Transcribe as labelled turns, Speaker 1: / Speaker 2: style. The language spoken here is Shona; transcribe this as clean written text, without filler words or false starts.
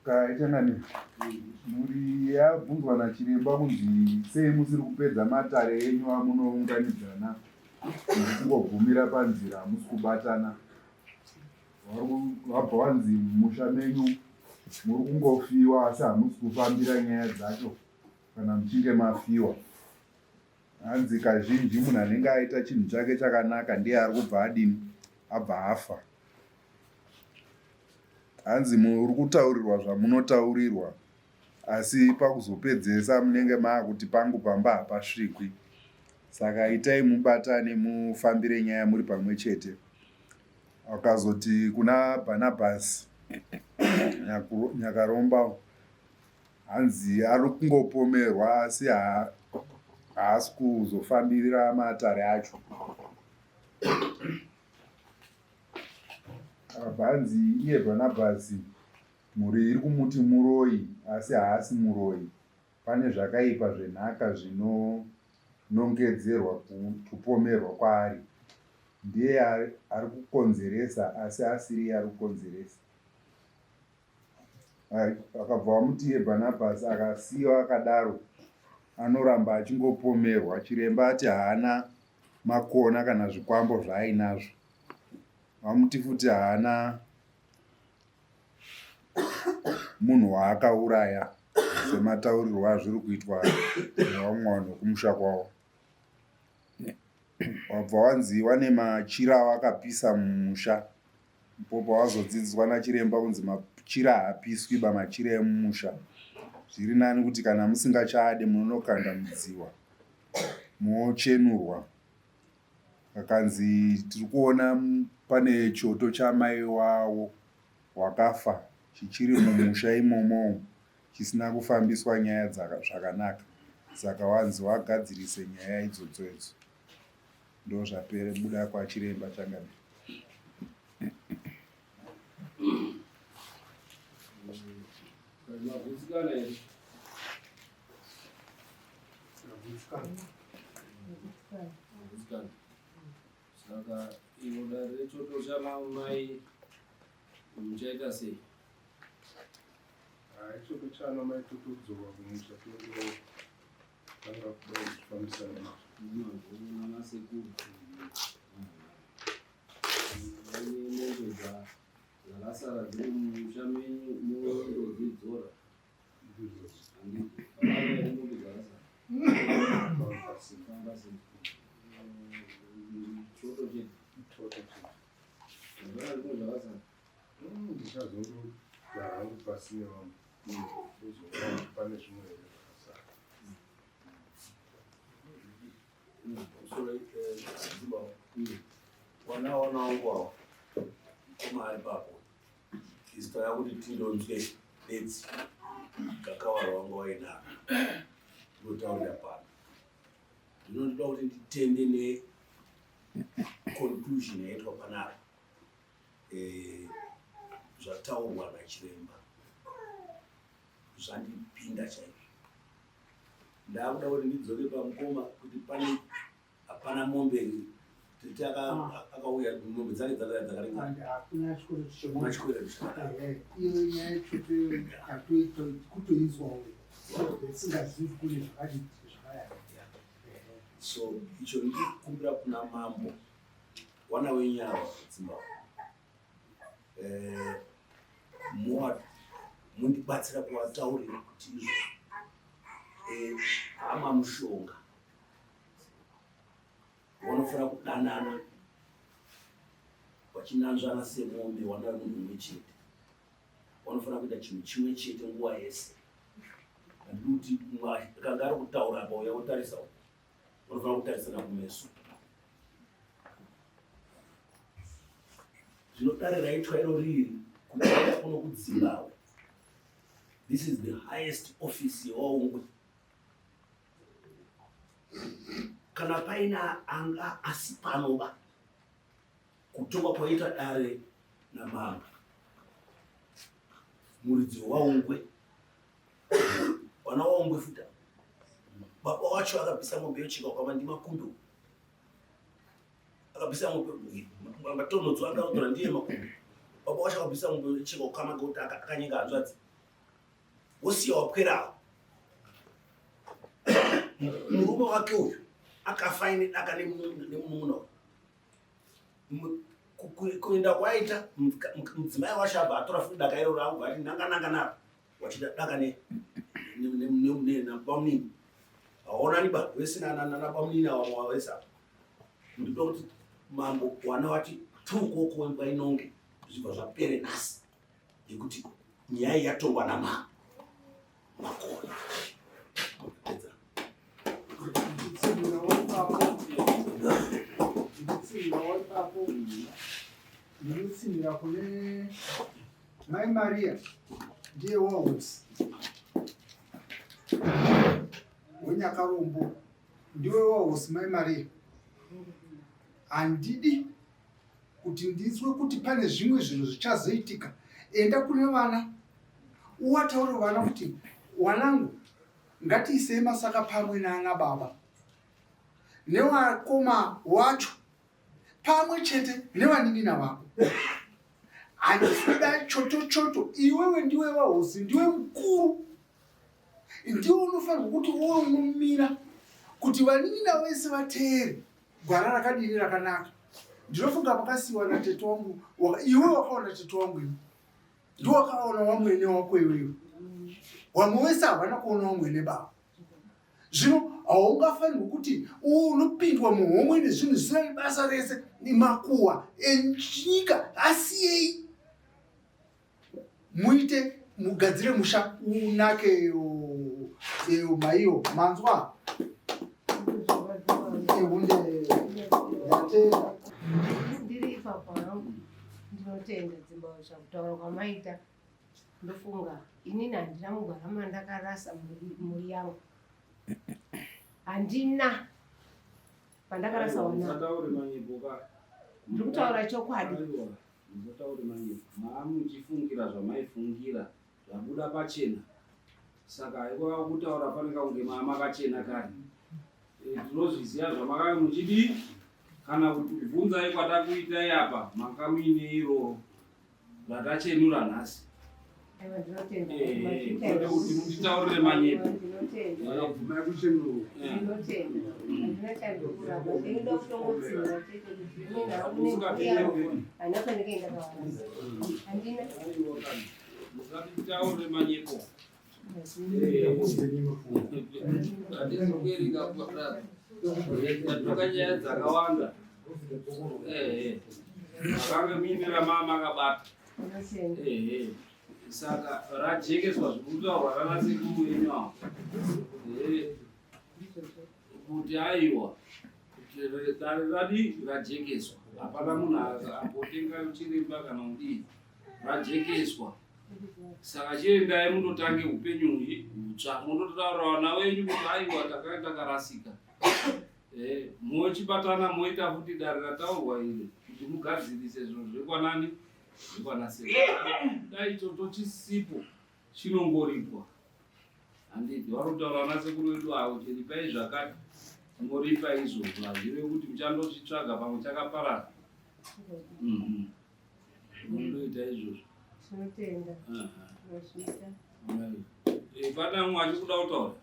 Speaker 1: Kaitangani mhuri yabvunzwa nachiremba kunzi sei musiri kupedza matare enyu amunounganidzana muchingogumira panzira hamusi kubatana. Vabva vanzi mumusha menyu muri kungofiwa asi hamusi kufambira nyaya dzacho kana muchinge mafiwa. Hanzi kazhinji munhu anenge aita chinhu chake chakanaka ndiye ari kubva adini abva afa. Hanzi muri kutaurirwa zvamunotaurirwa asi pakuzopedzesa munenge maakuti pangu pamba hapasvikwi. Saka itai mubatane mufambire nyaya muri pamwe chete. Akazoti kuna Bhanabhasi Nyakaromba hanzi ari kungopomerwa asi haasi kuzofambira matare acho. Akabva anzi iye Bhanabhasi mhuri iri kumuti muroyi asi haasi muroyi. Pane zvakaipa zvenhaka zvinonongedzerwa kupomerwa kwaari. Ndiye ari kukonzeresa asi asiriye ari kukonzeresa. Akabva vamuti iye Bhanabhasi akasiyiwa akadaro anoramba achingopomerwa. Chiremba ati haana makona kana zvikwambo zvaainazvo. Vamuti futi haana munhu waakauraya semataurirwo azviri kuitwa nevamwe vanhu vekumusha kwavo. Wabva wanzi wane machira awakapisa mumusha ndipo pawazodzidziswa nachiremba kunzi machira haapiswi ba machira emumusha. Zviri nani kuti kana musingachaade munonokanda mudziwa mochenurwa. Akanzi tiri kuona pane choto chamai wawo wakafa chichiri mumusha imomo chisina kufambiswa nyaya zvakanaka saka wanzi wagadzirise nyaya idzodzo idzo ndozvapere buda kwachiremba changamire.
Speaker 2: Magutsikana here? Magutsikana. Saka iro dare rechoto chamai muchaita sei?
Speaker 3: Hayi choto chana mai totodzoka kumusha totanga kuda kuzvifambisa nazvo.
Speaker 2: Nana sekuru. Mombe dzakasara dziri mumusha menyu mondodzidzora.
Speaker 3: Ndichazongogara hangu pasi nevamwe ndozoona kuti pane zvimwe here zvakasara.
Speaker 4: Wana wana wangu awa mukoma ari papo isu tava kuti tindonzwe bedzi gakava rawanga wainaro tinotaurira pano ndinoda kuti nditende neconclusion yaitwa panapa eh, zvataurwa nachiremba zvandipinda chaizvo ndakuda kuti ndidzoke pamukoma kuti pane hapana mombe titi akauya mombe dzake dzakaringana
Speaker 5: hakuna chikwereti
Speaker 4: chikwereti chakadaro
Speaker 5: iyo nyaya yechoto kutoinzwawo tisingazivi kune zvakati zvakadai
Speaker 4: so icho ndikukumbira kuna mambo wana wenyawa dzimba eh, mundibatsira kuvataurira kuti izvo eh, hama mushonga Vanofanira kudanana vachinanzvana semombe wana wemunhu umwe chete. Vanofanira kuita chinhu chimwe chete nguva yese. Handidi kuti akanga ari kutaura apa uya wotarisa uko. Vanofanira kutarisana kumeso. Zvino dare raitwa iro riri kuuya kuno kuDzimbabwe. This is the highest office yewaungwe. Kana paina anga asi panoba kutongwa kwaita dare namambo muridzi waungwe wana waungwe futa baba wacho akabvisa mombe yochika kwama ndimakumbi akabvisa mombe matonhodzo anga otora ndiye makumbi baba wacho akabvisa mombe yochika ukama ngekuti akanyenga hanzvadzi. Wosiya wapwerawo. Murume wake uyu akafa aine daka nemunun'una uyu. Kuenda kwaita mudzimai wacho abva atora futi daka iroro akubva ati nanga nanga naro wachida daka nabamunini. Haonani ba wese nabamunini awa wese apa. Ndinoda kuti mambo wana wati tukoko wembwa inonge zvibva zvapere nhasi nekuti nyaya yatongwa namambo makona. Pedza.
Speaker 5: Nditsinhirawo ipapo, ndinotsinhira kune Mai Maria ndiye wahosi wenyakarombo ndiwe wahosi Mai Maria handidi kuti ndinzwe kuti pane zvimwe zvinhu zvichazoitika enda kune vana uwataure vana kuti wanangu ngatiisei masaka pamwe naana baba newakoma wacho pamwe chete nevanin'ina vako handisi kuda choto choto iwewe ndiwe vahosi ndiwe mukuru ndiwe unofanirwa kuti uwe unomira kuti vanin'ina vese vateere gwara rakadini rakanaka ndinofunga pakasiiwa natete wangu iwe wakaona tete wangu iwe ndiwe wakaona wamwene wako iwewe wamwe wese havana kuona wamwene baba zvino haungafanirwi kuti unopindwa muhomwe nezvinhu zvisina nebasa rese makuhwa enyika asiyei muite mugadzire musha unake maiyo manzwa ehunde ndatenda
Speaker 6: ndiri ipapo hangu ndinotenda dzimba kutaura kwamaita ndofunga inini handina mugwara mandakarasa mhuri yangu handina pandakarasa wana ndiri kutaura chokwadi
Speaker 2: Musataure manyepo. Maamuchifungira zvamaifungira zvabuda pachena. Saka haikwa kutaura fanika kunge maamakachena kare. Eh, tinozviziva zvamakange muchidii kana kuti kubvunzai kwatakuitai apa manga muine iroro ratachenura nhasi. Eh, kwete kuti mutitaurire manyepo.
Speaker 3: Vakabvuma kuchenurwa.
Speaker 2: Musatitaurire manyepo. Handisi kuerenga ndatoka nyaya dzakawanda. Makange muine ramama akabata. Ehe. Saka rajekeswa zvikutaurwa nana sekuru venyu avo. Ehe. Kuti aiwa dare radi rajekeswa. Hapana munhu ambotenga chiremba kana kudii. Rajekeswa. Saka chiendai mundotange upenyu hutsva. Mundotaura vana venyu kuti aiwa takanga takarasika. Eh, mochibatana moita futi dare rataurwa iri kuti mugadzirise zvinhu zvekwanani zvekwanasei. Dai choto chisipo chinongoripwa. Handiti vanotaura vana sekuru vedu avo kuti ripai zvakati moripa izvozvo hazvirevi kuti muchandozvitsvaga pamwe chakaparara. Mhm. Mundoita izvozvo.
Speaker 6: Tinotenda. Tinozviita.
Speaker 2: Eh, pane umwe achikuda kutaura?